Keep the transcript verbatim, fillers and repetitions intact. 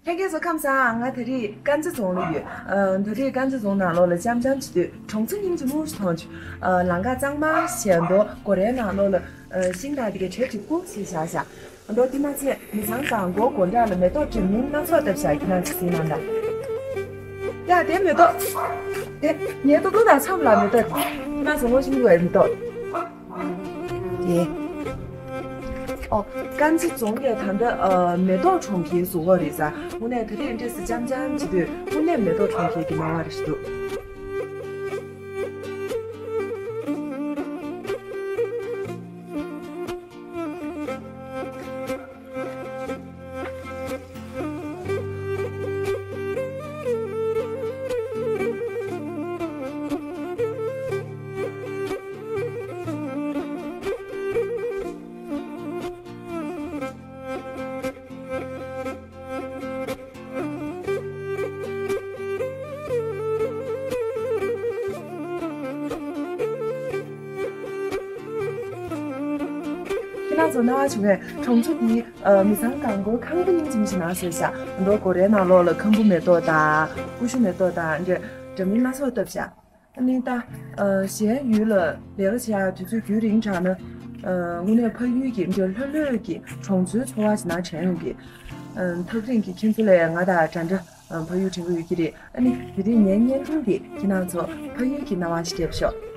ལྷན་རྒྱས་ཚོ་ཁམས་བཟང་། ང་ད་རེས་དཀར་མཛེས་རྫོང་ལ་ཡོད། ཨ། ད་རེས་དཀར་མཛེས་རྫོང་ནང་ལོགས་ལ་འཆམ་འཆམ་བྱེད་དུས་གྲོང་ཚོ་སྙིང་རྗེ་མོ་ཞིག་མཐོང་བྱུང་། ཨ། ལམ་ཁ་གཙང་མ་ཞིག་འདུག་སྒོ་རའི་ནང་ལོགས་ལ། ཨ། ཤིང་དང་དེ་གའི་གྲ་འགྲིག་པོ་ཞིག་བཞག་བཞག་འདུག་དེ་མ་ཚད་མི་ཚང་གང་སྒོ་སྒོ་འགྲམ་ལ་མེ་ཏོག་འདྲ་མིན་སྣ་ཚོགས་བཏབ་བཞག་ཁྱེད་རང་ཚོ་གཟིགས་གནང་དང་། ཡ། དེ་མེ་ཏོག་དེ་ངའི་ཏོག་ཏོག་དང་མཚམས་ལ་མེ་ཏོག་ཁྱེད་རང་ཚོ་ངོ་ཤེས་ཀྱི་ཡོད་མེ་ཏོག་དེ། ཨོ། དཀར་མཛེས་རྫོང་གི་ད་ལྟ། ཨ། མེ་ཏོག་གྲོང་ཁྱེར་ཟེར་གྱི་ཡོད་རེད་ཟེར། དངོས་གནས་ད་རེས་འདྲ་སེ་འཆམ་འཆམ་བྱེད་དུས་དངོས་གནས་མེ་ཏོག་གྲོང་ཁྱེར་གྱི་སྣང་བ་རེ་ཞིག་འདུག་ཁྱེད་རང་ཚོ་སྣང་བ་བྱུང་ངས། གྲོང་ཚོ་འདིའི། ཨ། མི་ཚང་གང་སྒོ་ཁང་པ་སྙིང་རྗེ་མོ་ཞིག་ནང་བཟོས་བཞག་འདུག་སྒོ་རའི་ནང་ལོགས་ལ་ཁམ་བུ་མེ་ཏོག་དང་ཀུ་ཤུ་མེ་ཏོག་དང་འདྲ་འདྲ་མིན་སྣ་ཚོགས་བཏབ་བཞག་ཨ་ནི་ད། ཨ། གཞན་ཡུལ་ལ་ལས་ཀ་བྱེད་ཡག་དུས་ཚོད་རྒྱུན་རིང་དྲགས་ན། ཨ། དངོས་གནས་ཕ་ཡུལ་གྱི་འདྲ་ལྷོད་ལྷོད་ཀྱི་གྲོང་ཚོའི་འཚོ་བ་ཞིག་ནང་དྲན་ཡོང་གི། ཨ། ཐག་རིང་གི་ཁྱེད་ཚོ་ལས་ང་དང་འདྲ་འདྲ། ཨ། ཕ་ཡུལ་དྲན་གྱི་ཡོད་ཀྱི་རེད། ཨ་ནི་དེ་རིང་ངའི་བརྙན་ཐུང་འདིས་ཁྱེད་རང་ཚོ་ཕ་ཡུལ་གྱི་སྣང་བ་ཞིག་སྤྲད་པ་ཤོག